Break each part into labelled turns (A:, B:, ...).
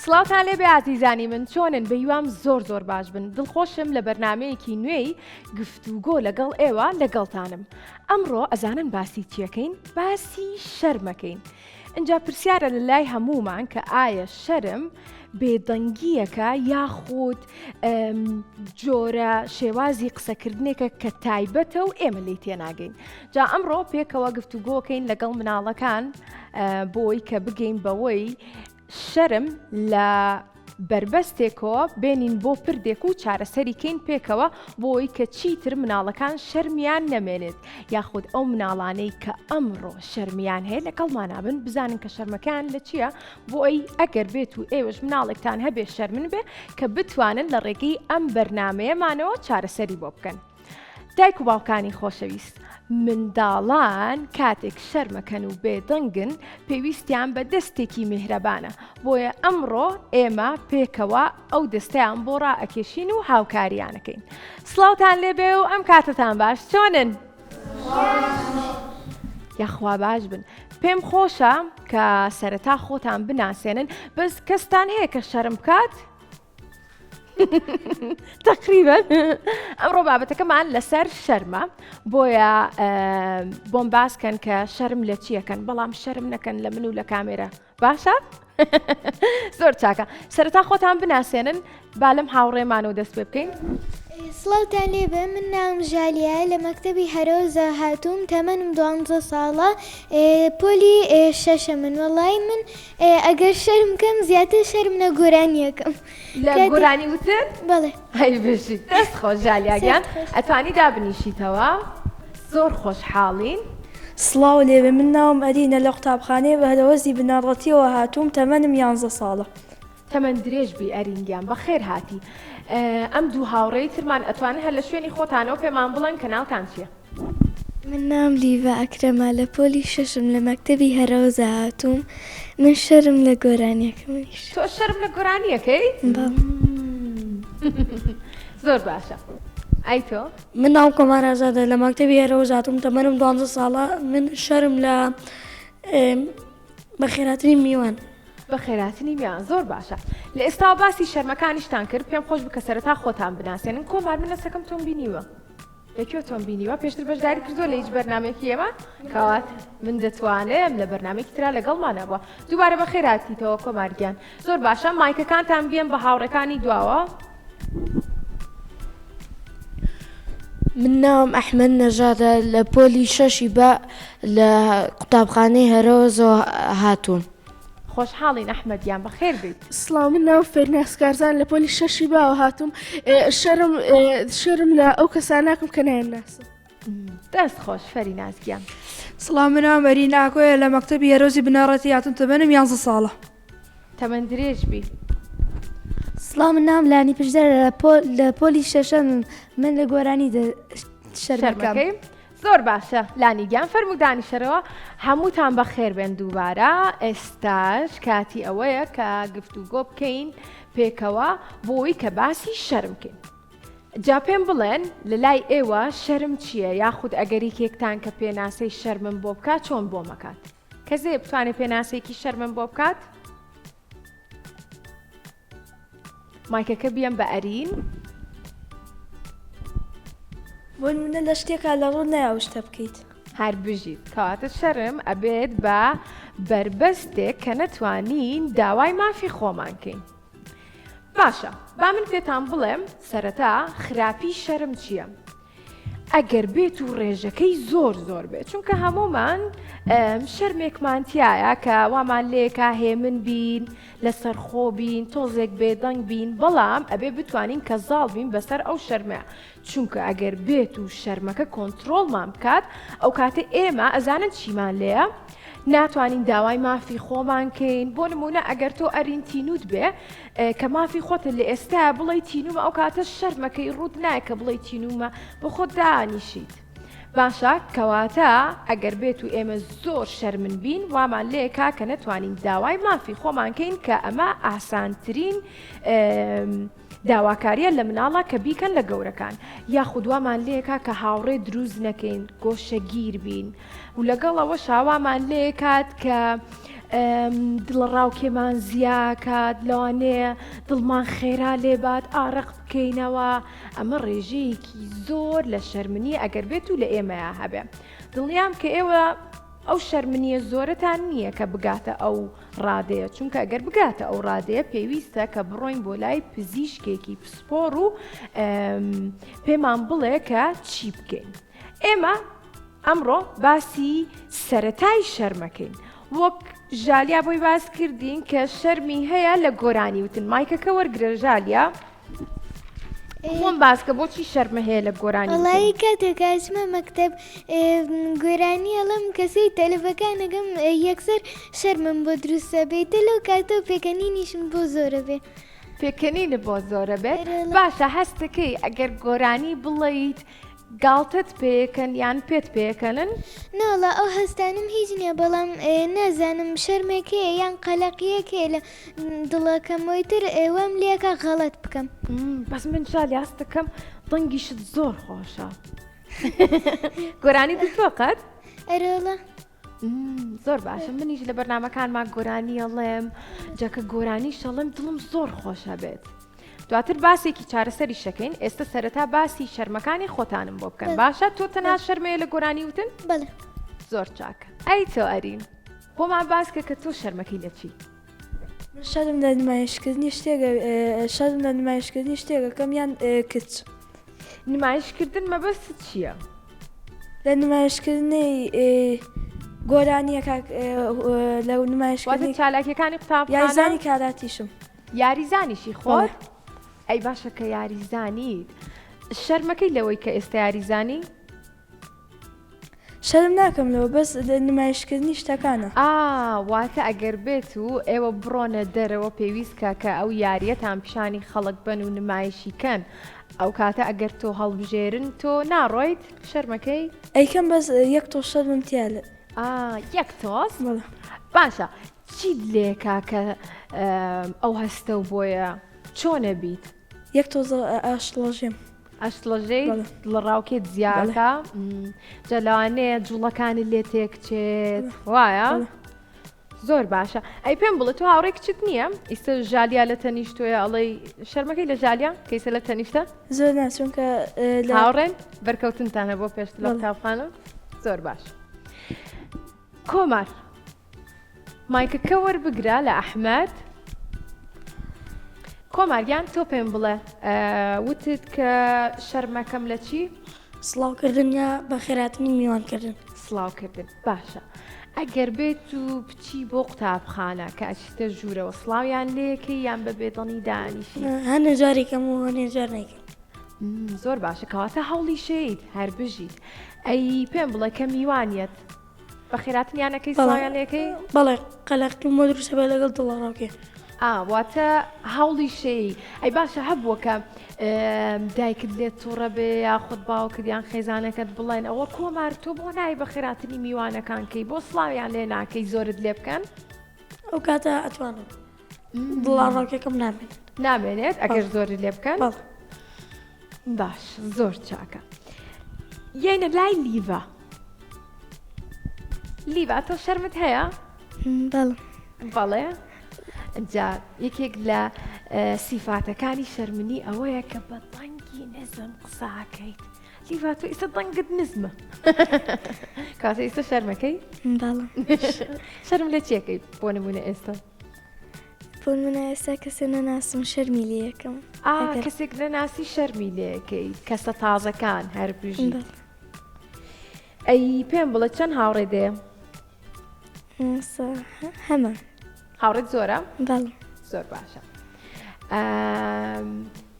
A: سڵاوتان لێبێ ئازیزانی من چۆنن بەهیوام زۆر زۆر باش بن دڵخۆشم لە بەرنمەیەکی نوێی گفتوگۆ لەگەڵ ئێوە لەگەڵتانم ئەمڕۆ ئەزانن باسی چیەکەین باسی شەرمەکەین ئینجا پرسیارە لە لای هەموومان کە ئایا شەرم بێدەنگییەکە یاخود جۆرە شێوازی قسەکردنێکە کە تایبەتە و ئێمە لی تێناگەین جا ئەمڕۆ پێکەوە گفتوگۆکەین لەگەڵ مناڵەکان بۆی کە بگەین بەوەی شەرم لە بەربەستێکەوە بێنین بۆ پردێک و چارەسەری کەین پێکەوە بۆی کە چیتر مناڵەکان شەرمیان نەمێنێت یاخود ئەو مناڵانەی کە ئەمڕۆ شەرمیان هەیە لەگەڵمانا بن بزانن کە شەرمەکان لە چییە بۆ ئەی ئەگەر بێت و ئێوەش مناڵێکتان هەبێ شەرمن بێ کە بتوانن لە ڕێگەی ئەم بەرنمەیەمانەوە چارەسەری بۆ بکەن. دایک و باوکانی خۆشەویست منداڵان کاتێک شەرمەکەن و بێدەنگن پێویستیان بە دەستێکی میهرەبانە بۆیە ئەمڕۆ ئێمە پێکەوە ئەو دەستەیان بۆ ڕائەکێشین و هاوکاریانەکەین سڵاوتان لێبێ و ئەم کاتتان باش چۆنن؟ یاخوا باش بن پێم خۆشە کە سەرەتا خۆتان بناسێنن بەس کەستان هەیە کە شەرم بکات؟ تقریبا ئەمڕۆ بابەتەکەمان لەسەر شەرمە بۆیە بۆم باسکەن کە شەرم لە چیەکەن بەڵام شەرم نەکەن لە من و لە کامێرە باشە زۆر چاکە سەرەتا خۆتان بناسێنن بالم هاوڕێمانەوە دەست پێ بکەین.
B: سڵاوتان لێبێ من ناوم ژالیایە لە مەکتەبی هەرۆزە هاتووم تەمەنم دوانزە ساڵە پۆلی شەشە من وەڵایی من ئەگەر شەرم کەم زیاتر شەرم لە گۆرانیەکەم
A: لە گۆرانی وتن؟
B: بەڵێ.
A: هەی بژیت دەست خۆش ژالیا گیان ئەتوانی دابنیشیتەوە زۆر خۆشحاڵین.
C: سڵاو لێبێ من ناوم ئەرینە لە قوتابخانەی بەهرەوەزی بنەڕەتیەوە هاتووم تەمەنم یانزە ساڵە.
A: تەمەن درێژ بی ئەرین گیان بەخێر هاتی ئەم دوو هاوڕێی ترمان ئەتوانن هەر لە شوێنی خۆتانەوە پێمان بڵێن کە ناوتان چیە؟
B: من ناوم لیڤا ئەکرەمە لە پۆلی شەشم لە مەکتەبی هەرەوەزە هاتووم من شەرم لە گۆرانیەکەم منیش.
A: تۆ شەرم لە گۆرانیەکەی؟
B: بەڵێ.
A: زۆر باشە ئەی تۆ؟
C: من ناوم کۆمار ئازادە لە مەکتەبی هەرەوەز هاتووم تەمەنم دوانزە ساڵە من شەرم لە بەخێرهاتنی میوان.
A: بەخێرهاتنی میوان زۆر باشە لە ئێستاوە باسی شەرمەکانیشتان کرد پێم خۆش بوو کە سەرەتا خۆتان بناسێنن کۆمار من نەسەکەم تۆم بینیوە لە کوێ تۆم بینیوە پێشتر بەشداری کردووە لە هیچ بەرنمێکی ئێمە کەوات من دەتوانم لە بەرنمێکی ترا لەگەڵمانە بووە دووبارە بەخێر هاتیتەوە کۆمار گیان زۆر باشە مایکەکانتان بیەن بە هاوڕێکانی دواوە.
C: من ناوم ئەحمەد نەژادە لە پۆلی شەشی بە لە قوتابخانەی هەرەوەزەوە هاتووم.
A: خۆشحاڵین ئەحمەد گیان بەخێر بێیت.
D: سڵاو من ناوم فەرناز کارزان لە پۆلی شەشی باوە هاتووم شەرم شەرم لە ئەو کەساناکەم کە نایانناسم.
A: دەست خۆش فەریناز گیان.
C: سڵاو من ناوم ئەرین ئاکۆیە لە مەکتەبی هەرەوەزی بنەڕەتی هاتووم تەمەنم یانزە ساڵە.
A: تەمەن درێژ بی.
B: سڵاو من ناوم لانی پشدەرە لە پۆل لە پۆلی شەشەمم من لە گۆرانی شەرمەکەم.
A: شەرمەکەی زۆر باشە لانی گیان فەرموو دانیشەرەوە هەمووتان بەخێر بێن دووبارە ئێستاش کاتی ئەوەیە کە گفتوگۆ بکەین پێکەوە بۆی کە باسی شەرم بکەین جا پێم بڵێن لە لای ئێوە شەرم چییە یاخود ئەگەر یەکێکتان کە پێناسەی شەرمم بۆ بکات چۆن بۆمەکات کەس هەیە بتوانێت پێناسەیەکی شەرمم بۆ بکات؟ مایکەکە بیەم بە ئەرین.
C: بۆ نمونە لە شتێکا لە ڕوو نایە ئەو شتە بکەیت.
A: هەر بژیت. کەواتە شەرم ئەبێت بە بەربەستێک کە نەتوانین داوای مافی خۆمان کەین. باشە با من پێتان بڵێم سەرەتا خراپی شەرم چییە؟ ئەگەر بێت و ڕێژەکەی زۆر زۆر بێت چونکە هەمومان شەرمێکمان تایە کە وامان لێکا هێمن بین لەسەر خۆ بین تۆزێک بێدەنگ بین بەڵام ئەبێ بتوانین کە زاڵ بین بەسەر ئەو شەرمە چونکە ئەگەر بێت و شەرمەکە کۆنتترۆڵمان بکات ئەو کاتە ئێمە ئەزانن چیمان لێیە ناتوانین داوای مافی خۆمان کەین بۆ نمونە ئەگەر تۆ ئەرین تینوت بێ کە مافی خۆتە لە ئێستایا بڵێی تینومە ئەو کاتە شەرمەکەی ڕووت نایە کە بڵێی تینومە بۆ خۆت دانیشیت باشە کەواتە ئەگەر بێت و ئێمە زۆر شەرمن بین وامان لێکا کە نەتوانین داوای مافی خۆمان کەین کە ئەمە ئاسانترین داواکاریە لە مناڵە کە بیکەن لە گەورەکان یاخود وامان لێکا کە هاوڕێ دروست نەکەین گۆشەگیر بین و لەگەڵ ئەوەشا وامان لێکات کە. دڵەڕاوکێمان زیاکات، لەوانەیە دڵمان خێرا لێبات، ئارەق بکەینەوە، ئەمە ڕێژەیەکی زۆر لە شەرمنی ئەگەر بێت و لە ئێمەیا هەبێ. دڵنیام کە ئێوە ئەو شەرمنیە زۆرەتان نییە کە بگاتە ئەو ڕادەیە، چونکە ئەگەر بگاتە ئەو ڕادەیە پێویستە کە بڕۆین بۆ لای پزیشکێکی پسپۆڕ و پێمان بڵێ کە چی بکەین. ئێمە ئەمڕۆ باسی سەرەتای شەرمەکەین وەک ژالیا بۆی باس کردین کە شەرمی هەیە لە گۆرانی وتن مایکەکە وەرگرە ژالیا خۆم باسکە بۆچی شەرمە هەیە لە گۆرانی
B: وەڵایی کاتێک ئەچمە مەکتەب گۆرانی ئەڵێم کەسەی تەلەفەکانەکەم یەکسەر شەرمم بۆ دروستە بێتە لەو کاتەوە پێکەنینیشم بۆ زۆرە بێ.
A: پێکەنینت بۆ زۆرە بێت باشە هەستەکەی ئەگەر گۆرانی بڵیت گاڵتەت پێکەن یان پێت پێکەنن؟
B: نەوەڵا ئەو هەستانەم هیچ نیە بەڵام نازانم شەرمێک هەیە یان قەلەقیەک هەیە لە دڵەکەمەوە ئیتر وام لێکا غەڵەت بکەم.
A: بەس من شالی هەست دەکەم دەنگیشت زۆر خۆشە گۆرانی دوتوە قەت؟
B: ئەرێوەڵا.
A: زۆر باشە منیش لە بەرنمەکانما گۆرانی ئەڵێم جاکە گۆرانی شەڵم دڵم زۆر خۆشە بێت. دواتر باسێکی چارەسەری شەکەین ئێستا سەرەتا باسی شەرمەکانی خۆتانم بۆ بکەن باشە تۆ تەنها شەرمەیە لە گۆرانی وتن
B: بەڵێ
A: زۆر چاکە ئەی تۆ ئەرین بۆمان باسکە کە تۆ شەرمەکەی لە چی
C: من شەرم لە نمایشکردنی شتێک شەرم لە نمایشکردنی شتێکەکەم یان کچ
A: نمایشکردن مەبەست چییە؟
C: لە نمایشکردنی گۆرانیەکە لە نمایشکردنی
A: چالاکیەکانی قوتابخانە
C: یاریزانی کاراتیشم
A: یاریزانیشی خۆت؟ ئەی باشە کە یاریزانیت شەرمەکەی لەوەی کە ئێستا یاریزانی؟
C: شەرم ناکەم لەوە بەس نمایشکردنی شتەکانە.
A: ئا واتە ئەگەر بێت و ئێوە بڕۆنە دەرەوە پێویست کە کە ئەو یاریەتان پیشانی خەڵک بەن و نمایشی کەن ئەو کاتە ئەگەر تۆ هەڵبژێرن تۆ ناڕۆیت شەرمەکەی؟
C: ئەیکەم بەس یەک تۆز شەرمم تیا لە.
A: ئا یەک تۆز؟
C: بەڵێ.
A: باشە چیت لێکا کە ئەو هەستە و بۆیە چۆنە بیت؟
C: یەک تۆز ئاشڵەژێم.
A: ئەشڵەژێیت دڵەڕاوکێت زیاکە جا لەوانەیە جوڵەکانی لێ تێکچێت وایە؟ زۆر باشە ئەی پێم بڵێ تۆ هاوڕێ کچت نییە ئیستا ژالیا لە تەنیشتۆیە ئەڵێی شەرمەکەی لە ژالیا کەیسە لە تەنیشتە
C: زۆر نا چونکە
A: هاوڕێن بەرکەوتنتانە بۆ پێشت لە قوتابخانە زۆر باش کۆمار مایکەکە وەربگرە لە ئەحمەد. کۆمار گیان تۆ پێم بڵێ وتت کە شەرمەکەم لە چی؟
E: سڵاوکردن یا بەخێراتنی میوانکردن.
A: سڵاوکردن باشە ئەگەر بێت و بچی بۆ قوتابخانە کە ئەچیتە ژوورەوە سڵاویان لێکەی یان بە بێدەنی دانیشی؟
E: هەنێ جارێکەم و هەنێ جار نیکەم.
A: زۆر باشە کەواتە هەوڵی شەید هەر بژیت ئەی پێم بڵێ کە میوانیەت بەخێراتنیان ئەکەی سڵاویان لێکەی؟
E: بەڵێ قەلەقیم بۆ دروستە بێ لەگەڵ دڵەڕاوکێ.
A: ئا واتە هەوڵی شەی ئەی باشە هەبووە کە دایکت لێت تووڕە بێ یاخود باوکت یان خێزانەکەت بڵێن ئەوە کۆمار تۆ بۆ نای بەخێراتنی میوانەکان کەی بۆ سڵاویان لێ ناکەی زۆرت لێ بکەن؟
E: ئەو کاتە ئەتوانم دڵەڕاوکێکم نامێنێت.
A: نامێنێت ئەگەر زۆرت لێ بکەن؟
E: بەڵێ.
A: باش زۆر چاکە یەینە لای لیڤا لیڤا تۆ شەرمت هەیە؟
B: بەڵێ.
A: بەڵێ جا یەکێک لە سیفاتەکانی شەرمنی ئەوەیە کە بە دەنگی نزم قساکەیت لیڤا تۆ ئیستا دەنگت نزمە کاتە ئیستا شەرمەکەی؟
B: بەڵێ.
A: شەرم لە چیەکەی بۆ نمونە ئێستا؟
B: بۆ نمونە ئێستا کەسێ نەناسم شەرمی لێ ئەکەم.
A: ئا کەسێک نەناسی شەرمی لێکەی کەسە تازەکان هەر بژی. ئەی پێم بڵێ چەند هاوڕێ دێ؟
B: هەمە.
A: هاوڕێت زۆرە؟
B: بەڵێ.
A: زۆر باشە.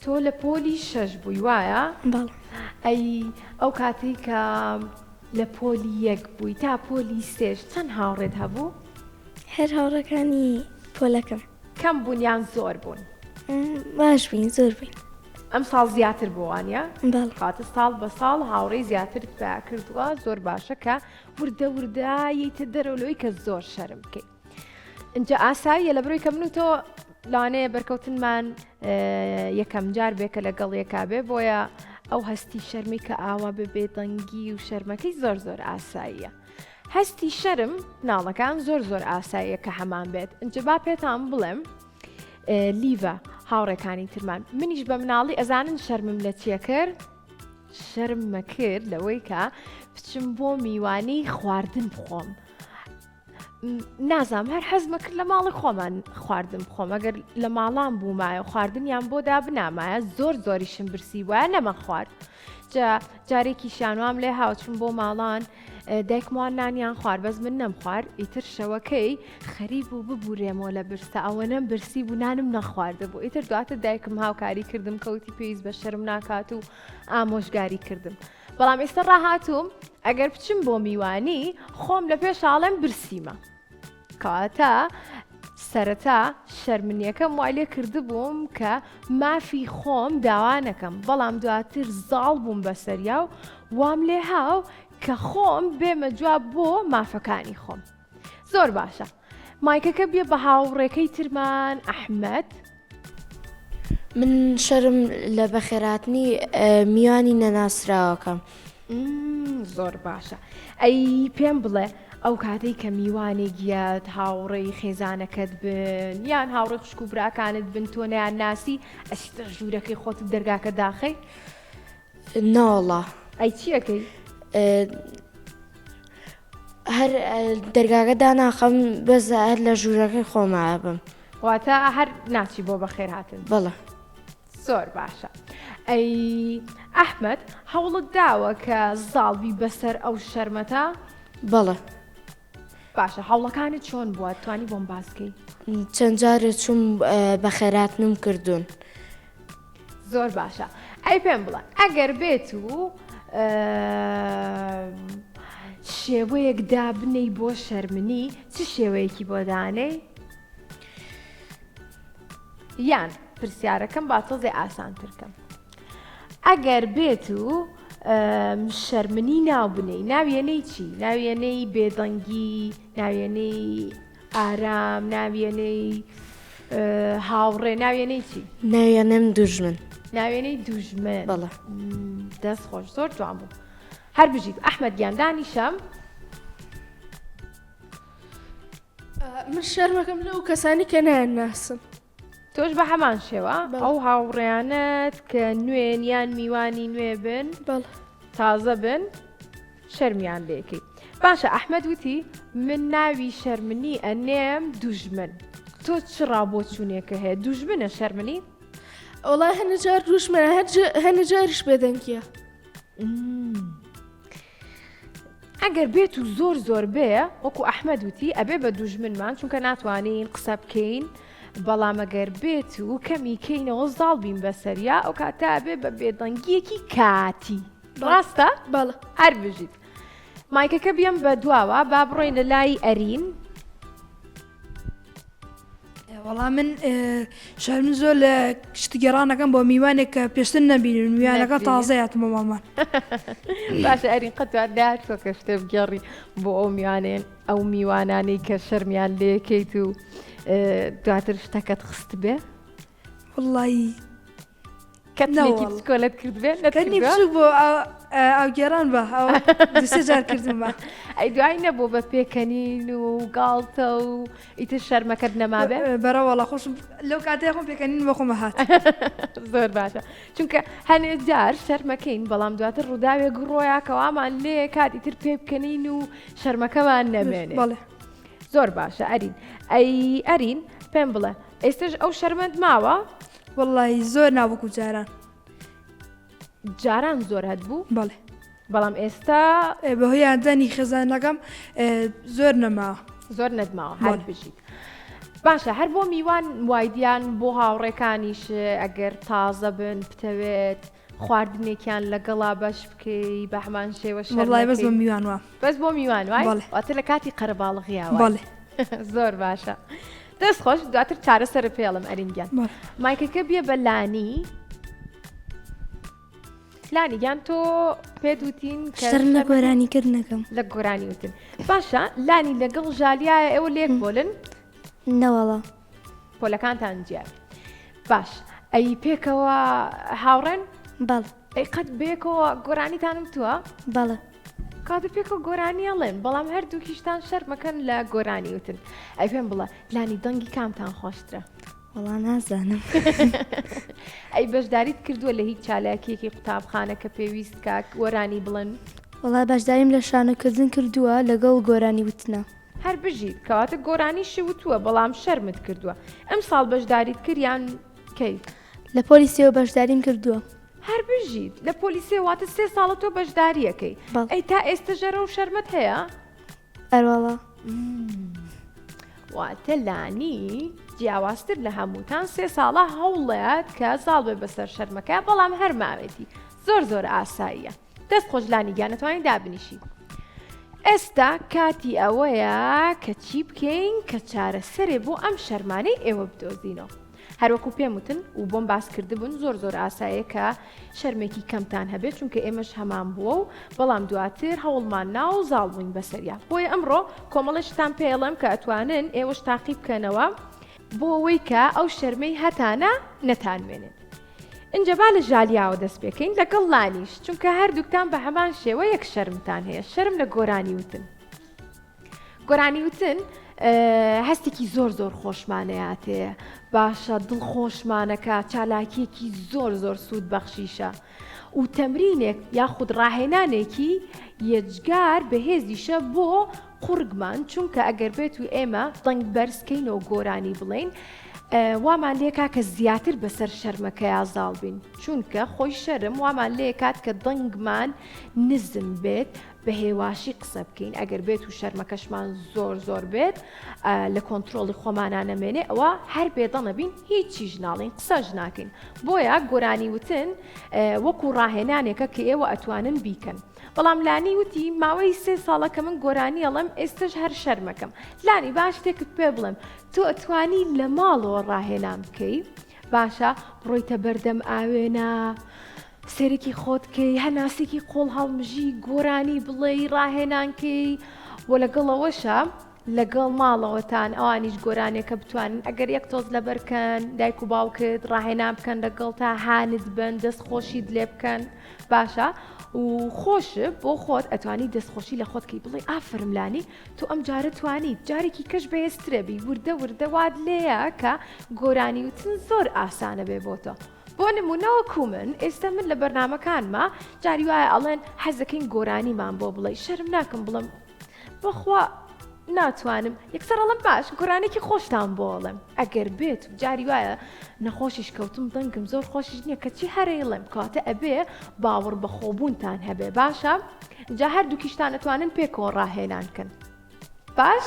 A: تۆ لە پۆلی شەش بووی وایە؟
B: بەڵێ.
A: ئەی ئەو کاتەی کە لە پۆلی یەک بووی تا پۆلی سێش چەند هاوڕێت هەبوو؟
B: هەر هاوڕێکانی پۆلەکەم.
A: کەم بوون یان زۆر بوون؟
B: باش بووین زۆر بووین.
A: ئەمساڵ زیاتر بووە وانیە؟
B: بەڵێ.
A: کەواتە ساڵ بە ساڵ هاوڕێی زیاترت پەیا کردووە زۆر باشە کە وردە وردە یەیتە دەرەوە لەوەی کە زۆر شەرم بکەی. ئینجا ئاساییە لە برۆی کە من و تۆ لەوانەیە بەرکەوتنمان یەکەم جار بێ کە لەگەڵ یەکا بێ بۆیە ئەو هەستی شەرمی کە ئاوا بە بێدەنگی و شەرمەکەی زۆر زۆر ئاساییە. هەستی شەرم مناڵەکان زۆر زۆر ئاساییە کە هەمان بێت ئینجا با پێتان بڵێم لیڤە هاوڕێکانی ترمان منیش بە مناڵی ئەزانن شەرمم لە چیە کرد شەرممە کرد لەوەی کە بچم بۆ میوانی خواردن بخۆم نازام هەر حەزمە کرد لە ماڵی خۆمان خواردن بخۆم ئەگەر لە ماڵان بوومایە خواردنیان بۆ دابنامایە زۆر زۆریشم برسی وایە نەمە خوارد جا جارێکیشیان وام لێ هاوچون بۆ ماڵان دایکم وان نانیان خوارد بەس من نەمخوارد ئیتر شەوەکەی خەریک بوو ببورێمەوە لە برسا ئەوەنەم برسی بوو نانم نەخواردبوو ئیتر دواتر دایکم هاوکاری کردم کەوتی پێویست بە شەرم ناکات و ئامۆژگاری کردم بەڵام ئێستا ڕاهاتووم ئەگەر بچم بۆ میوانی خۆم لە پێش ئاڵێم برسیمە کەواتە سەرەتا شەرمنیەکەم وای لێ کردبووم کە مافی خۆم داوا نەکەم بەڵام دواتر زاڵ بووم بەسەریا و وام لێ هاو کە خۆم بێمە جواب بۆ مافەکانی خۆم زۆر باشە مایکەکە بیە بە هاوڕێکەی ترمان ئەحمەد.
F: من شەرم لە بەخێرهاتنی میوانی نەناسراوەکەم.
A: زۆر باشە ئەی پێم بڵێ ئەو کاتەی کە میوانێک یەت هاوڕێی خێزانەکەت بن یان هاوڕێ خوشک و براکانت بن تۆ نەیان ناسی ئەچیتە ژوورەکەی خۆت و دەرگاکە داخەی؟
F: نەوەڵا.
A: ئەی چی ئەکەی؟
F: هەر دەرگاکە داناخەم بەس هەر لە ژوورەکەی خۆما ئەبم.
A: واتە هەر ناچی بۆ بەخێرهاتن؟
F: بەڵێ.
A: زۆر باشە ئەی ئەحمەد هەوڵت داوە کە زاڵبی بەسەر ئەو شەرمەتە؟
F: بەڵێ.
A: باشە هەوڵەکانت چۆن بووە توانی بۆم باسکەی؟
F: چەند جارێ چووم بەخێراتنم کردوون.
A: زۆر باشە ئەی پێم بڵێ ئەگەر بێت و شێوەیەک دابنەی بۆ شەرمنی چ شێوەیەکی بۆ دانەی؟ یان پرسیارەکەم با تۆزێ ئاسانتر کەم ئەگەر بێت و شەرمنی ناو بنێی ناویەنەی چی ناویەنەی بێدەنگی ناویەنەی ئارام ناویەنەی هاوڕێ ناویەنەی چی
F: ناویەنەم دوژمن
A: ناوێنەی دوژمن
F: بەڵێ
A: دەست خۆش زۆر جوان بوو هەر بژیت ئەحمد گیان دانیشەم
D: من شەرمەکەم لەو کەسانی کە نایان ناسم.
A: تۆش بە هەمان شێوە ئەو هاوڕێیانەت کە نوێن یان میوانی نوێ بن تازە بن شەرمیان لێکەی باشە ئەحمد وتی من ناوی شەرمنی ئەنێم دوژمن تۆ چ ڕابۆچوونێکە هەیە دوژمنە شەرمنی؟
D: وەڵا هەنە جار دوژمنە هەنە جاریش بێدەنگیە.
A: ئەگەر بێت و زۆر زۆر بێ وەکو ئەحمد وتی ئەبێ بە دوژمنمان چونکە ناتوانین قسە بکەین بەڵام ئەگەر بێت و کەمی کەینەوە زاڵ بین بەسەریا ئەو کاتە ئەبێ بە بێدەنگیەکی کاتی ڕاستە
D: بەڵێ
A: هەر بژیت مایکەکە بیەم بە دواوە با بڕۆینە لای ئەرین.
C: وەڵا من شەرم زۆر لە شتگێڕانەکەم بۆ میوانێک کە پێشتر نەبینن میوانەکە تازە هاتمە ماڵمان
A: باشە ئەرین قەت ناتوە کە شتێ بگێڕی بۆ ئەو میوانێن ئەو میوانانەی کە شەرمیان لێکەیت و دواتر شتەکەت خست بێ
C: وڵی
A: کەتنێکی بچکۆلەت کردبێ
C: کەتنی بچوک بۆ ئاوگێڕان بە دوسێ جار کردم بە
A: ئەی دوای نەبوو بە پێکەنین و گاڵتە و ئیتر شەرمەکەت نەمابێ
C: بەرە وەڵا خۆشم لەو کاتەی خۆم پێکەنین بە خۆمە هات
A: زۆر باشە چونکە هەنێ جار شەرمەکەین بەڵام دواتر ڕووداوێک ڕۆیا کەوامان لێ کات ئیتر پێ بکەنین و شەرمەکەمان نەمێنێ
C: بەڵێ
A: زۆر باشە ئەرین ئەی ئەرین پێم بڵێ ئێستش ئەو شەرمەند ماوە
C: وەڵڵاهی زۆر نا وەکو جاران.
A: جاران زۆر هەت بوو؟
C: بەڵێ.
A: بەڵام ئێستا؟
C: بەهۆی هاندانی خێزانەکەم زۆر نەماوە.
A: زۆر نەتماوە هەر بژیت. باشە هەر بۆ میوان وایدیان بۆ هاوڕێکانیش ئەگەر تازە بن بتەوێت خواردنێکیان لەگەڵا بەش بکەی بە هەمان شێوە شەرم
C: وەڵای بەس بۆ میوان وا.
A: بەس بۆ میوان وای؟
C: بەڵێ.
A: واتە لە کاتی قەرەباڵغیا وای؟
C: بەڵێ.
A: زۆر باشە دەست خۆش دواتر چارەسەرت پێڵم ئەرین گیان
C: بەڵێ.
A: مایکەکە بیە بە لانی لانی گیان تۆ پێت وتین
B: کە شەرم لە گۆرانی کردنەکەم.
A: لە گۆرانی وتن باشە لانی لەگەڵ ژالیایە ئێوە لێک پۆلن؟
B: نەوەڵا.
A: پۆلەکانتان جیان باش ئەی پێکەوە هاوڕێن؟
B: بەڵێ.
A: ئەی قەت بەیەکەوە گۆرانیتان وتووە؟
B: بەڵێ.
A: کاتە پێکەوە گۆرانی ئەڵێن بەڵام هەردووکیشتان شەرمەکەن لە گۆرانی وتن ئەی پێم بڵێ لانی دەنگی کامتان خۆشترە؟
F: وەڵا نازانم.
A: ئەی بەشداریت کردووە لە هیچ چالاکیەکی قوتابخانە کە پێویست کا گۆرانی بڵێن؟
F: وەڵا بەشداریم لە شانۆکردن کردووە لەگەڵ گۆرانی وتنا.
A: هەر بژیت کەواتە گۆرانیشی وتووە بەڵام شەرمت کردووە ئەمساڵ بەشداریت کرد یان کەی؟
F: لە پۆلی سێوە بەشداریم کردووە.
A: هەر بژیت لە پۆلی سێ واتە سێ ساڵە تۆ بەشداریەکەی ئەی تا ئێستە ژەرە و شەرمت هەیە؟
F: ئەروەڵا.
A: واتە لانی جیاوازتر لە هەمووتان سێ ساڵە هەوڵەیات کە زاڵ بێ بەسەر شەرمەکە بەڵام هەر ماوێتی زۆر زۆر ئاساییە دەست خۆش لانی گیان ئەتوانی دابنیشی ئێستا کاتی ئەوەیە کە چی بکەین کە چارەسەرێ بۆ ئەم شەرمانەی ئێوە بدۆزینەوە هەروەکو پێم وتن و بۆم باس کردبوون زۆر زۆر ئاسایە کە شەرمێکی کەمتان هەبێت چونکە ئێمەش هەمان بووە و بەڵام دواتر هەوڵمان نا و زاڵ بووین بەسەریا بۆیە ئەمڕۆ کۆمەڵێ شتان پێڵێم کە ئەتوانن ئێوەش تاقی بکەنەوە بۆ ئەوەی کە ئەو شەرمەی هەتانە نەتانمێنێت. ئینجا با لە ژالیاوە دەست پێکەین لەگەڵ لانیش چونکە هەردووکتان بە هەمان شێوە یەک شەرمتان هەیە شەرم لە گۆرانی وتن گۆرانی وتن هەستێکی زۆر زۆر خۆشمانەیاتێ باشە دڵ خۆشمانەکە چالاکیەکی زۆر زۆر سوود بەخشیشە و تەمرینێک یاخود ڕاهێنانێکی یەجگار بەهێزیشە بۆ قوڕگمان چونکە ئەگەر بێت و ئێمە دەنگ بەرز کەینەوە گۆرانی بڵێین وامان لێکا کە زیاتر بەسەر شەرمەکەیا زاڵ بین چونکە خۆی شەرم وامان لێکات کە دەنگمان نزم بێت بە هێواشی قسە بکەین ئەگەر بێت و شەرمەکەشمان زۆر زۆر بێت لە کۆنتترۆڵی خۆمانە نەمێنێ ئەوە هەر بێدەنەبین هیچیش ناڵین قسەش ناکەین بۆیە گۆرانی وتن وەکو ڕاهێنانێکە کە ئێوە ئەتوانن بیکەن. بەڵام لانی وتی ماوەی سێ ساڵە کە من گۆرانی ئەڵێم ئێستەش هەر شەرمەکەم لانی با شتێکت پێ بڵێم تۆ ئەتوانی لە ماڵەوە ڕاهێنان بکەی باشە بڕۆیتە بەردەم ئاوێنە سێرێکی خۆت کەی هەناسێکی قۆڵ هەڵمژی گۆرانی بڵێی ڕاهێنان کەی و لەگەڵەوەشە لەگەڵ ماڵەوەتان ئەوانیش گۆرانیەکە بتوانن ئەگەر یەک تۆز لەبەر کەن دایک و باوکت ڕاهێنان بکەن لەگەڵ تا هانت بن دەست خۆشیت لێ بکەن باشە و خۆش بۆ خۆت ئەتوانی دەستخۆشی لە خۆت کەی بڵێ ئافرم لانی تۆ ئەم جارە توانیت جارێکی کەش بەهێزترە بی وردە وردە وات لێیە کە گۆرانی وتن زۆر ئاسانە بێ بۆ تۆ بۆ نمونە وەکو من ئێستا من لە بەرنمەکانما جاری وایە ئەڵێن حەزەکەین گۆرانیمان بۆ بڵێ شەرم ناکەم بڵم بەخوا ناتوانم یەکسەر ئەڵێم باش گۆرانێکی خۆشتان بۆ ئەڵێم ئەگەر بێت و جاری وایە نەخۆشیش کەوتم دەنگم زۆر خۆشیش نییە کەچی هەرەیڵێم کەواتە ئەبێ باوەڕ بەخۆبوونتان هەبێ باشە جا هەردووکیشتان ئەتوانن پێکەوە ڕاهێنان کەن باش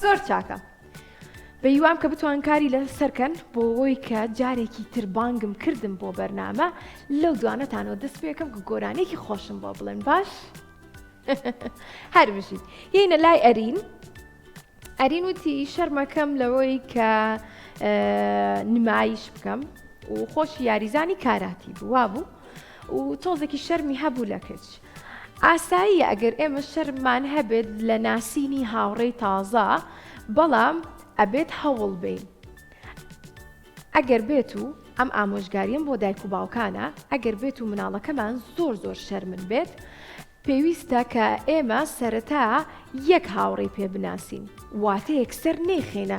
A: زۆر چاکە بە هیوام کە بتوان کاری لەسەر کەن بۆ ئەوەی کە جارێکی تر بانگم کردم بۆ بەرنامە لەو دوانەتانەوە دەست پێکەم کە گۆرانێکی خۆشم بۆ بڵێن باش هەر بژیت یینە لای ئەرین ئەرین وتی شەرمەکەم لەوەی کە نمایش بکەم و خۆشی یاریزانی کاراتی بوو وابوو و تۆزێکی شەرمی هەبوو لە کچ ئاساییە ئەگەر ئێمە شەرممان هەبێت لە ناسینی هاوڕێی تازە بەڵام ئەبێت هەوڵ بین ئەگەر بێت و ئەم ئامۆژگاریەم بۆ دایک و باوکانە ئەگەر بێت و مناڵەکەمان زۆر زۆر شەرمن بێت پێویستە کە ئێمە سەرەتا یەک هاوڕێی پێ بناسین واتە یەکسەر نەیخەینە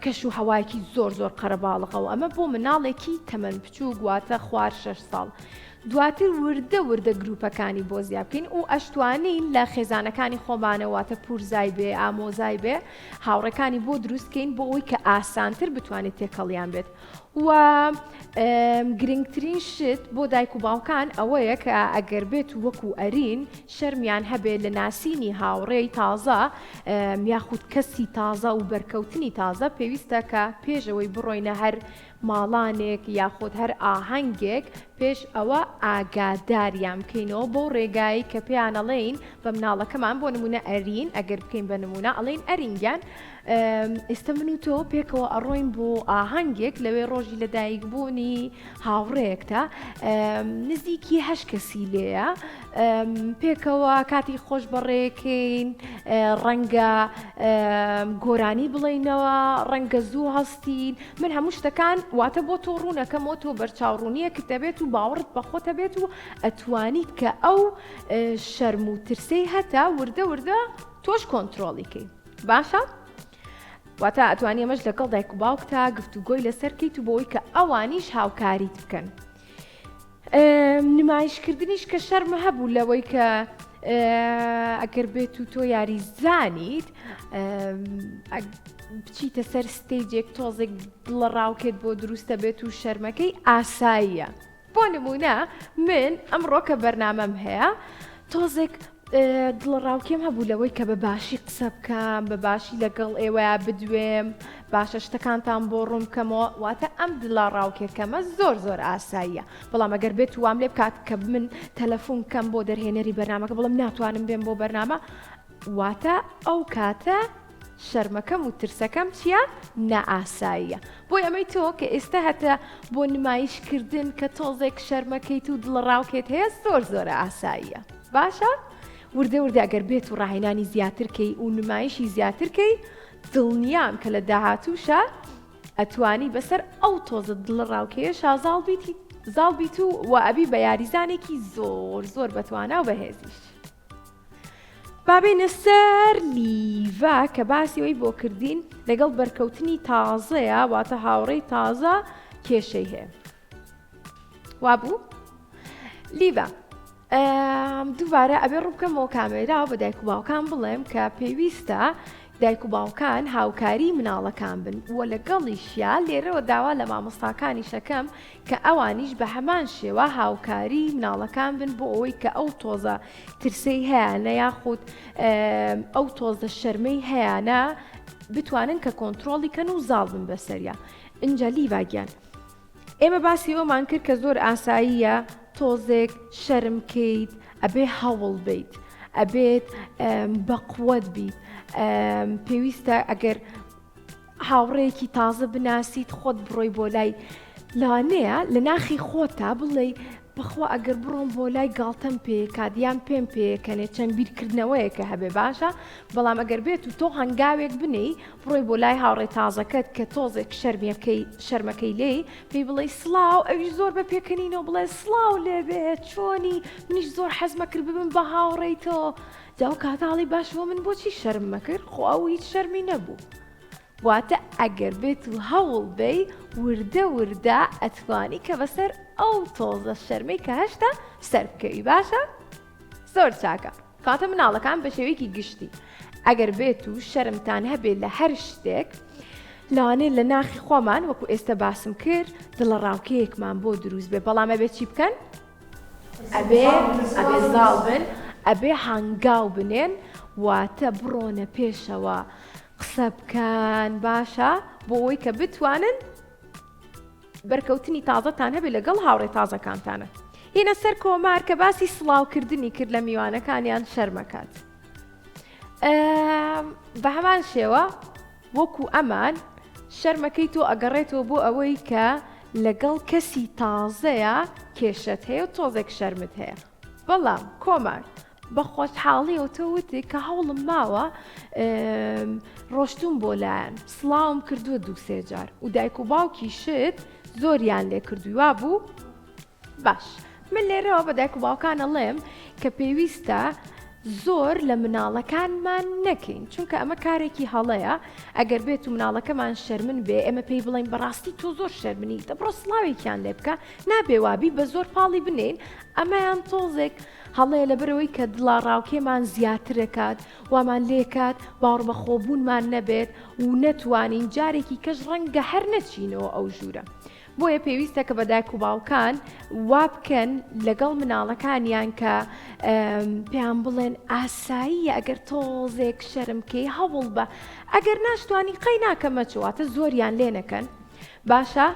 A: کەش و هەوایەکی زۆر زۆر قەرەباڵغەوە ئەمە بۆ مناڵێکی تەمەن بچووک واتە خوار شەش ساڵ دواتر وردە وردە گروپەکانی بۆ زیا بکەین و ئەشتوانین لە خێزانەکانی خۆمانە واتە پورزای بێ ئامۆزای بێ هاوڕێکانی بۆ دروست کەین بۆ ئەوەی کە ئاسانتر بتوانێت تێکەڵیان بێت و گرنگترین شت بۆ دایک و باوکان ئەوەیە کە ئەگەر بێت وەکو ئەرین شەرمیان هەبێت لە ناسینی هاوڕێی تازە یاخود کەسی تازە و بەرکەوتنی تازە پێویستە کە پێشەوەی بڕۆینە هەر ماڵانێک یاخود هەر ئاهەنگێک پێش ئەوە ئاگاداریان بکەینەوە بەو ڕێگایەی کە پێیان ئەڵێین بە مناڵەکەمان بۆ نمونە ئەرین ئەگەر بکەین بە نمونە ئەڵێین ئەرین گیان. ئێستا من و تۆ پێکەوە ئەڕۆین بۆ ئاهەنگێک لەوێ ڕۆژی لەدایکبوونی هاوڕێیەکتە نزیکی هەش کەسی لێیە پێکەوە کاتی خۆش بەڕێکەین ڕەنگە گۆرانی بڵینەوە ڕەنگە زوو هەستین من هەموو شتەکان واتە بۆ تۆ ڕوونەکەمەوە تۆ بەرچاوڕوونیەکت دەبێت و باوەڕت بە خۆتە بێت و ئەتوانیت کە ئەو شەرم و ترسەی هەتا وردە وردە تۆش کۆنتترۆڵیکەی باشە واتە ئەتوانی ئەمەش لەگەڵ دایک و باوکتا گفتوگۆی لەسەر کەیت و بۆی کە ئەوانیش هاوکاریت بکەن. نمایشکردنیش کە شەرمە هەبوو لەوەی کە ئەگەر بێت و تۆ یاریزانیت بچیتە سەر stage ێک تۆزێک دڵە ڕاوکێت بۆ دروستە بێت و شەرمەکەی ئاساییە. بۆ نموونە من ئەمڕۆ کە بەرنامەم هەیە تۆزێک دڵەڕاوکێم هەبوو لەوەی کە بە باشی قسە بکەم بە باشی لەگەڵ ئێوەیا بدوێم باشە شتەکانتان بۆ ڕوون بکەمەوە واتە ئەم دڵەڕاوکێکەمە زۆر زۆر ئاساییە بەڵام ئەگەر بێت وام لێ بکات کە من تەلەفۆن کەم بۆ دەرهێنەری بەرنامەکە بڵم ناتوانم بێم بۆ بەرنامە واتە ئەو کاتە شەرمەکەم و ترسەکەم چیە؟ نائاساییە. بۆی ئەمەی تۆ کە ئێستا هەتە بۆ نمایش کردن کە تۆزێک شەرمەکەیت و دڵەڕاوکێت هەیە زۆر زۆرە ئاساییە. باشە؟ وردە وردە ئەگەر بێت و ڕاهێنانی زیاتر کەی و نمایشی زیاتر کەی دڵنیام کە لە داهاتووشا ئەتوانی بەسەر ئەو تۆزە دڵەڕاوکێیەشا زاڵ بیت زاڵ بیت و وە ئەبی بە یاریزانێکی زۆر زۆر بەتوانا و بەهێزیش. با بێینە سەر لیڤا کە باسی ئەوەی بۆ کردین لەگەڵ بەرکەوتنی تازەیە واتە هاوڕێی تازە کێشەی هەیە وابوو لیڤا دووبارە ئەبێ ڕووبکەمەوە کامێرا و بە دایک و باوکان بڵێم کە پێویستە دایک و باوکان هاوکاری مناڵەکان بن و لەگەڵیشیا لێرەوە داوا لە مامۆستاکانیشەکەم کە ئەوانیش بە هەمان شێوە هاوکاری مناڵەکان بن بۆ ئەوەی کە ئەو تۆزە ترسەی هەیانە یاخود ئەو تۆزە شەرمەی هەیانە بتوانن کە کۆنتترۆڵی کەن و زاڵ بن بەسەریا ئینجا لیڤا گیان ئێمە باسی ئەومان کرد کە زۆر ئاساییە تۆزێک شەرم کەیت ئەبێ هەوڵ بیت ئەبێت بەقوت بیت پێویستە ئەگەر هاوڕێیەکی تازە بناسیت خۆت بڕۆی بۆ لای لەوانەیە لە ناخی خۆتا بڵێی بەخوا ئەگەر بڕۆم بۆ لای گاڵتەم پێکات یان پێم پێکەنێ چەند بیرکردنەوەیەکە هەبێ باشە بەڵام ئەگەر بێت و تۆ هەنگاوێک بنێی بڕۆی بۆ لای هاوڕێ تازەکەت کە تۆزێک شەرمیەکەی شەرمەکەی لێی پێی بڵێ سڵاو ئەویش زۆر بە پێکەنینەوە بڵێ سڵاو لێبێ چۆنی منیش زۆر حەزمە کرد ببم بە هاوڕێی تۆ جا ئەو کاتە ئەڵێی باش بۆ من بۆچی شەرم مەکرد خۆ ئەو هیچ شەرمی نەبوو واتە ئەگەر بێت و هەوڵ بەی وردە وردە ئەتوانی کە بەسەر ئەو تۆزە شەرمەی کە هەشتا سەر بکەوی باشە زۆر چاکە کاتە مناڵەکان بە شێوەیەکی گشتی ئەگەر بێت و شەرمتان هەبێت لە هەر شتێک لەوانەیە لە ناخی خۆمان وەکو ئێستا باسم کرد دڵەڕاوکێیەکمان بۆ دروست بێ بەڵام ئەبێ چی بکەن ئەبێ ئەبێ زاڵ بن ئەبێ هەنگاو بنێن واتە بڕۆنە پێشەوە قسە بکەن باشە بۆ ئەوەی کە بتوانن بەرکەوتنی تازەتان هەبێت لەگەڵ هاوڕێ تازەکانتانە هینە سەر کۆمار کە باسی سڵاوکردنی کرد لە میوانەکانیان شەرمەکات بە هەمان شێوە وەکو ئەمان شەرمەکەی تۆ ئەگەڕێتەوە بۆ ئەوەی کە لەگەڵ کەسی تازەیا کێشەت هەیە و تۆزێک شەرمت هەیە بەڵام کۆمار بە خۆشحاڵیەوە تۆ وتی کە هەوڵم ماوە ڕۆشتوم بۆ لایەن سڵاوم کردووە دووسێ جار و دایک و باوکی شت زۆریان لێ کردووی وابوو باش من لێرەوە بە دایک و باوکان ئەڵێم کە پێویستە زۆر لە مناڵەکانمان نەکەین چونکە ئەمە کارێکی هەڵەیە ئەگەر بێت و مناڵەکەمان شەرمن بێ ئێمە پێی بڵێین بەڕاستی تۆ زۆر شەرمنی دەبڕۆ سڵاوێکیان لێ بکە نابێ وابی بە زۆر پاڵی بنین ئەمەیان تۆزێک هەڵەیە لەبەرەوەی کە دڵاڕاوکێمان زیاترەکات وامان لێکات باوەڕبەخۆبوونمان نەبێت و نەتوانین جارێکی کەش ڕەنگە هەر نەچینەوە ئەو ژوورە بۆیە پێویستە کە بە دایک و باوکان وابکەن لەگەڵ مناڵەکانیان کە پێیان بڵێن ئاساییە ئەگەر تۆزێک شەرم کەی هەوڵ بە ئەگەر ناشتوانی قەی ناکە مەچواتە زۆریان لێ نەکەن باشە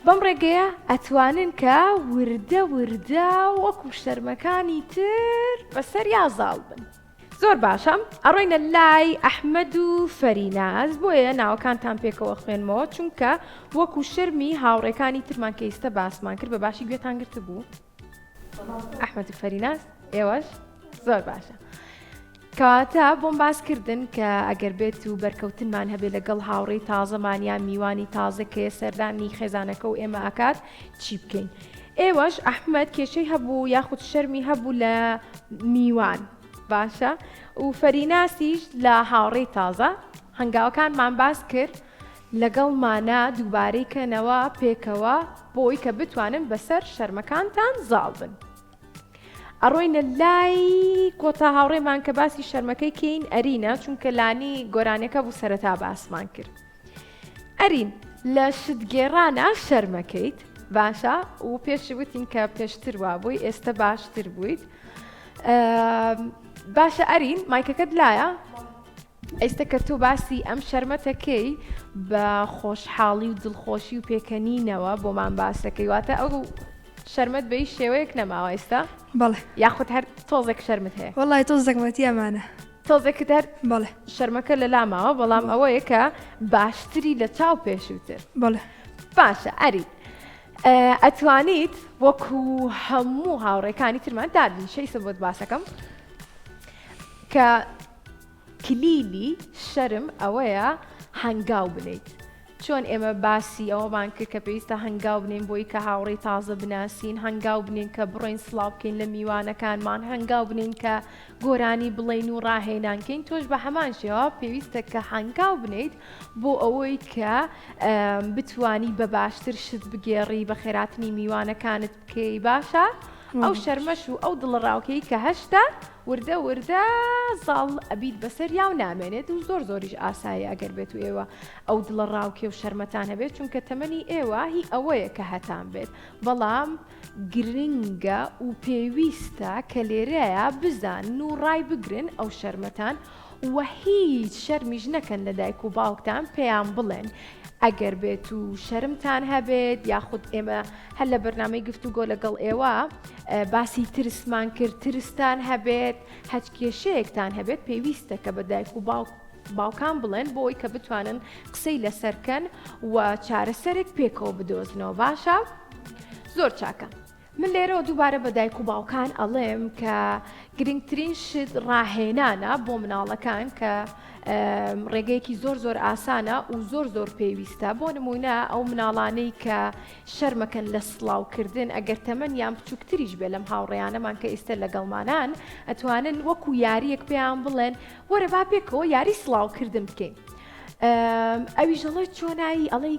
A: بەم ڕێگەیە ئەتوانن کە وردە وردە وەکو شەرمەکانی تر بەسەر یا زاڵ بن. زۆر باشە ئەڕۆینە لای ئەحمەد و فەریناز بۆیە ناوەکانتان پێکەوە خوێنمەوە چونکە وەکو شەرمی هاوڕێکانی ترمان کە ئیستە باسمان کرد بە باشی گوێتان گرتبوو ئەحمەد و فەریناز ئێوەش زۆر باشە کەواتە بۆم باس کردن کە ئەگەر بێت و بەرکەوتنمان هەبێت لەگەڵ هاوڕێی تازەمان یان میوانی تازە کە سەردانی خێزانەکە و ئێمە ئەکات چی بکەین ئێوەش ئەحمد کێشەی هەبوو یاخود شەرمی هەبوو لە میوان باشە و فەریناسیش لە هاوڕێی تازە هەنگاوەکانمان باس کرد لەگەڵمانە دووبارەی کەنەوە پێکەوە بۆی کە بتوانن بەسەر شەرمەکانتان زاڵ بن. ئەڕۆینە لای کۆتا هاوڕێمان کە باسی شەرمەکەی کەین ئەرینە چونکە لانی گۆرانەکە بوو سەرەتا باسمان کرد ئەرین لە شتگێڕانە شەرمەکەیت باشە و پێشی وتین کە پێشتر وابووی ئێستا باشتر بوویت باشە ئەرین مایکەکەت لایە ئێستە کە تۆ باسی ئەم شەرمەتەکەی بە خۆشحاڵی و دڵخۆشی و پێکەنینەوە بۆمان باسەکەی واتە ئەو شەرمەت بە هیچ شێوەیەک نەماوە ئێستا؟
C: بەڵێ.
A: یاخود هەر تۆزێک شەرمت هەیە؟
C: وەڵی تۆزێک مەتیامانە.
A: تۆزێکت هەر
C: بەڵێ.
A: شەرمەکە لە لا ماوە بەڵام ئەوەیە کە باشتری لە چاو پێشووتر.
C: بەڵێ.
A: باشە ئەری ئەتوانیت وەکو هەموو هاوڕێکانی ترمان دابنیشە ئیسە بۆت باسەکەم کە کلیلی شەرم ئەوەیە هەنگاو بنێیت. چۆن ئێمە باسی ئەوەمان کرد کە پێویستە هەنگاو بنێین بۆی کە هاوڕێی تازە بناسین، هەنگاو بنێین کە بڕۆین سڵاو بکەین لە میوانەکانمان، هەنگاو بنێین کە گۆرانی بڵێین و ڕاهێنان کەین، تۆش بە هەمان شێوە پێویستە کە هەنگاو بنێیت بۆ ئەوەی کە بتوانی بە باشتر شت بگێڕی، بەخێراتنی میوانەکانت بکەی، باشە؟ ئەو شەرمەش و ئەو دڵەڕاوکێی کە هەشتە وردە وردە زاڵ ئەبیت بەسەریا و نامێنێت و زۆر زۆریش ئاسایە ئەگەر بێت و ئێوە ئەو دڵە ڕاوکێ و شەرمەتان هەبێت چونکە تەمەنی ئێوە هی ئەوەیە کە هەتان بێت بەڵام گرنگە و پێویستە کە لێرەیە بزانن و ڕای بگرن ئەو شەرمەتان و هیچ شەرمیش نەکەن لە دایک و باوکتان پێیان بڵێن ئەگەر بێت و شەرمتان هەبێت یاخود ئێمە هەر لە بەرنامەی گفتوگۆ لەگەڵ ئێوە باسی ترسمان کرد ترستان هەبێت هەچ کێشەیەکتان هەبێت پێویستە کە بە دایک و باوک باوکان بڵێن بۆی کە بتوانن قسەی لەسەرکەن و چارەسەرێک پێکەوە بدۆزنەوە باشە زۆر چاکە. من لێرەوە دووبارە بە دایک و باوکان ئەڵێم کە گرنگترین شت ڕاهێنانە بۆ مناڵەکان کە ڕێگەیەکی زۆر زۆر ئاسانە و زۆر زۆر پێویستە بۆ نمونە ئەو مناڵانەی کە شەرمەکەن لە سڵاوکردن ئەگەر تەمەنیان بچووکتریش بێ لەم هاوڕێیانەمان کە ئیستە لەگەڵمانان ئەتوانن وەکو یاریەک پێیان بڵێن وەرە با پێکەوە یاری سڵاوکردن بکەین ئەویش ئەڵێ چۆنایی ئەڵێی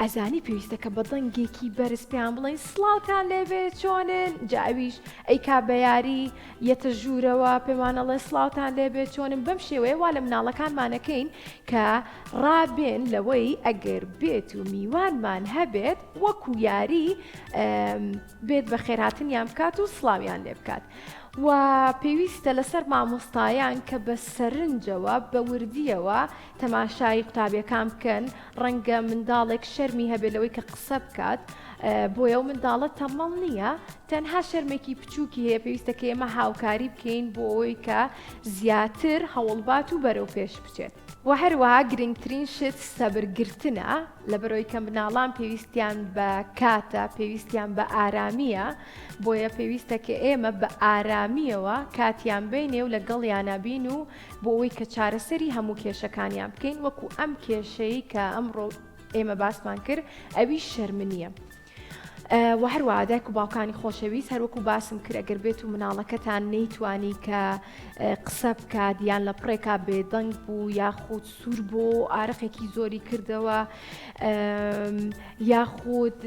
A: ئەزانی پێویستە کە بە دەنگێکی بەرز پێیان بڵێین سڵاوتان لێبێ چۆنن جا ئەویش ئەیکا بە یاری یەتە ژوورەوە پێمان ئەڵێ سڵاوتان لێبێ چۆنن بەم شێوەیە وا لە مناڵەکانمانەکەین کە ڕابێن لەوەی ئەگەر بێت و میوانمان هەبێت وەکو یاری بێت بە خێرهاتنیان بکات و سڵاویان لێ بکات و پێویستە لەسەر مامۆستایان کە بە سەرنجەوە بە وردیەوە تەماشای قوتابیەکان بکەن ڕەنگە منداڵێک شەرمی هەبێت لەوەی کە قسە بکات بۆیە ئەو منداڵە تەمەڵ نییە تەنها شەرمێکی بچووکی هەیە پێویستە کە ئێمە هاوکاری بکەین بۆ ئەوەی کە زیاتر هەوڵبات و بەرەو پێش بچێت و هەروەها گرنگترین شت سەبرگرتنە لەبەرەوەی کە مناڵان پێویستیان بە کاتە پێویستیان بە ئارامیە بۆیە پێویستە کە ئێمە بە ئارامیەوە کاتیان بینێ و لەگەڵیانە بین و بۆ ئەوەی کە چارەسەری هەموو کێشەکانیان بکەین وەکو ئەم کێشەی کە ئەمڕۆ ئێمە باسمان کرد ئەویش شەرمنیە. و هەروەها دایک و باوکانی خۆشەویست هەروەکو باسم کرد ئەگەر بێت و مناڵەکەتان نەیتوانی کە قسە بکات یان لە پڕێکا بێدەنگ بوو یاخود سوور بۆ ئارەقێکی زۆری کردەوە یاخود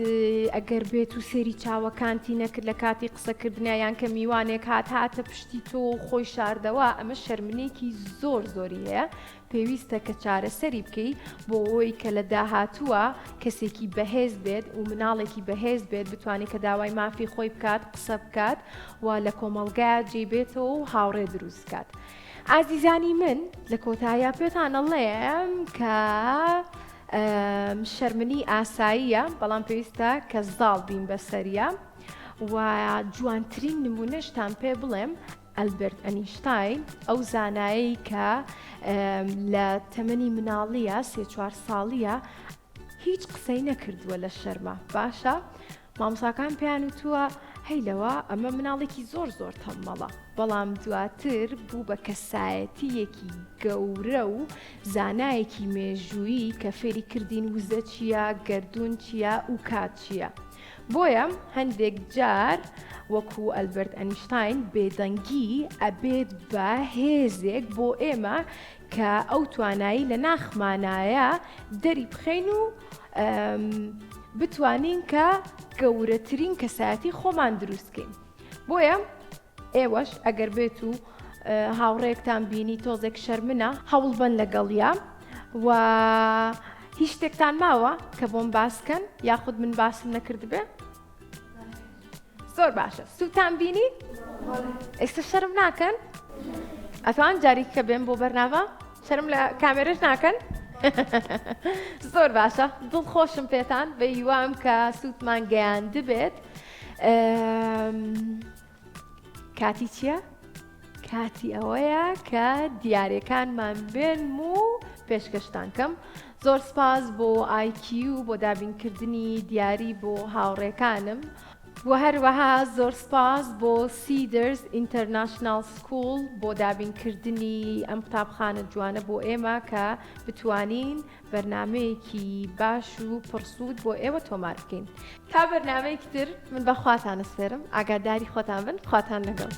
A: ئەگەر بێت و سێری چاوەکانتی نەکرد لە کاتی قسەکردنا یان کە میوانێک هات هاتە پشتی تۆ و خۆی شاردەوە ئەمە شەرمنێکی زۆر زۆری هەیە پێویستە کە چارەسەری بکەی بۆ ئەوەی کە لە داهاتووە کەسێکی بەهێز بێت و مناڵێکی بەهێز بێت بتوانێت کە داوای مافی خۆی بکات قسە بکات و لە کۆمەڵگا جێی بێتەوە و هاوڕێ دروست بکات. ئازیزانی من لە کۆتاییا پێتان ئەڵێم کە شەرمنی ئاساییە بەڵام پێویستە کە زاڵ بین بەسەریە و جوانترین نمونەشتان پێ بڵێم. ئەلبەرت ئەنیشتاین ئەو زانایەی کە لە تەمەنی مناڵیە سێ چوار ساڵیە هیچ قسەی نەکردووە لە شەرما باشە مامۆساکان پێیان وتووە هەی لەوە ئەمە مناڵێکی زۆر زۆر تەممەڵە بەڵام دواتر بوو بە کەسایەتییەکی گەورە و زانایەکی مێژوویی کە فێری کردین وزە چییە، گەردوون چییە و کات چییە. بۆیە هەندێک جار وەکو ئەلبەرت ئەنیشتاین بێدەنگی ئەبێت بە هێزێک بۆ ئێمە کە ئەو توانایی لە ناخمانایە دەری بخەین و بتوانین کە گەورەترین کەسایەتی خۆمان دروستکەین بۆیە ئێوەش ئەگەر بێت و هاوڕێکتان بینی تۆزێک شەرمنە هەوڵبەن لەگەڵیا و هیچ شتێکتان ماوە کە بۆم باسکەن یاخود من باسم نەکردبێ زۆر باشە سووتان بینی ئێستا شەرم ناکەن ئەتوان جاریک کە بێن بۆ بەرنامە شەرم لە کامێرەش ناکەن زۆر باشە دڵ خۆشم پێتان بە هیوام کە سوودمان گەیاندبێت کاتی چییە؟ کاتی ئەوەیە کە دیارەکانمان بێنم و پێشکەشتان کەم زۆر سپاس بۆ ئایکیو بۆ دابینکردنی دیاری بۆ هاوڕێکانم و هەروەها زۆر سپاس بۆ Cedars International School بۆ دابینکردنی ئەم قوتابخانە جوانە بۆ ئێمە کە بتوانین بەرنامەیەکی باش و پڕسوود بۆ ئێوە تۆمار بکەین. تا بەرنامەیەکی تر من بە خواتان ئەسپێرم ئاگاداری خۆتان بن خواتان لەگەڵ.